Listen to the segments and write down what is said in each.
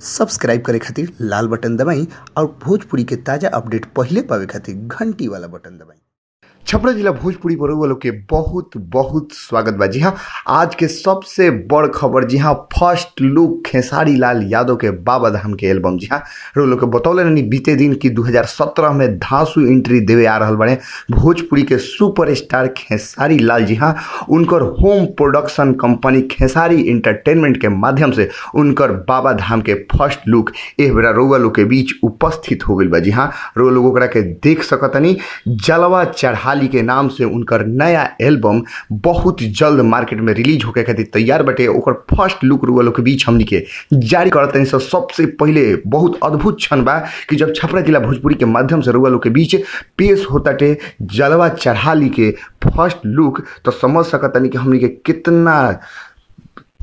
Subscribe करे खातिर लाल button दबाई और भोजपुरी के ताज़ा अपडेट पहिले पावे खातिर घंटी वाला बटन दबाई। छपरा जिला भोजपुरी पर वालों के बहुत बहुत स्वागत बा। जी हाँ, आज के सबसे बड़ खबर, जी हाँ, फर्स्ट लुक खेसारी लाल यादव के बाबा धाम के एल्बम। जी हाँ, लोग के बतौले नहीं बीते दिन कि 2017 में धांसू एंट्री देवे आ रहा बड़े भोजपुरी के सुपर स्टार खेसारी लाल। जी हाँ, उनकर home production company Khesari entertainment के माध्यम से उनकर बाबा धाम के फर्स्ट लुक एह बेरा रउआ लोग के बीच उपस्थित हो गई बा। जी हाँ, रउआ लोग ओकरा के देख सकतनी। जलवा चढ़ाली के नाम से उनकर नया एल्बम बहुत जल्द मार्केट में रिलीज होके खातिर तैयार बटे। ओकर फर्स्ट लुक रउआ लोग के बीच हमनी के जारी करतनी। सबसे पहले बहुत अद्भुत क्षण बा कि जब छपरा जिला भोजपुरी के माध्यम से रउआ लोग के बीच पेश होताटे जलवा चढ़ाली के फर्स्ट लुक, तो समझ सकतनी कि हमनी के कितना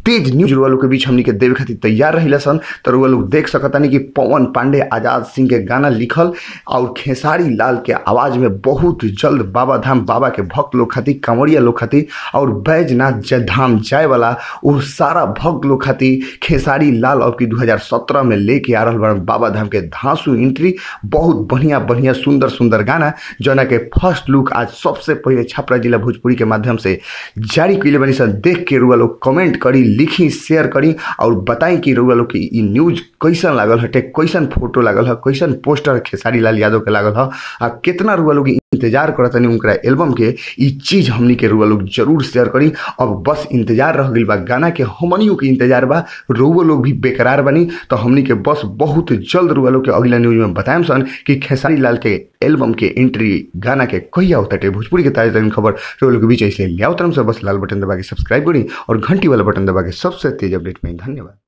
तेज न्यूज रउआ लोग के बीच हमनी के देवे खातिर तैयार रहिला सन। तो रउआ लोग देख सकतानी कि पवन पांडे आज़ाद सिंह के गाना लिखल और खेसारी लाल के आवाज़ में बहुत जल्द बाबा धाम बाबा के भक्त लोग खातिर, कांवरिया लोग खातिर और बैजनाथ धाम जाए वाला वो सारा भक्त लोग खातिर खेसारी लाल अब की 2017 में लेके आ रहा बाबा धाम के धांसू एंट्री। बहुत बढ़िया बढ़िया सुंदर सुंदर गाना जना के फर्स्ट लुक आज सबसे पहले छपरा जिला भोजपुरी के माध्यम से जारी कैले बनी सन। देख के रउआ लोग कमेंट करी, लिखी, शेयर करी और बताई कि रउआ लोग के ई न्यूज कैसन लागल हटे, कैसन फोटो लागल ह, कैसन पोस्टर खेसारी लाल यादव के लागल ह आ कितना रउआ लोग इंतजार करतनी उनका एल्बम के। ई चीज़ हमनी के रउआ लोग जरूर शेयर करी। अब बस इंतजार रह गइल बा गाना के, हमनियों के इंतजार बा, रउआ लोग भी बेकरार बनी। तो हमनी के बस बहुत जल्द रउआ लोग के अगला न्यूज में बताएम सन कि खेसारी लाल के एल्बम के एंट्री गाना के कहिया होताटे। भोजपुरी के ताज़ा तरीन खबर रउआ लोग के बीच ऐसे लियाओ तरम से। बस लाल बटन दबा के सब्सक्राइब करी और घंटी वाला बटन दबा के सबसे तेज अपडेट में। धन्यवाद।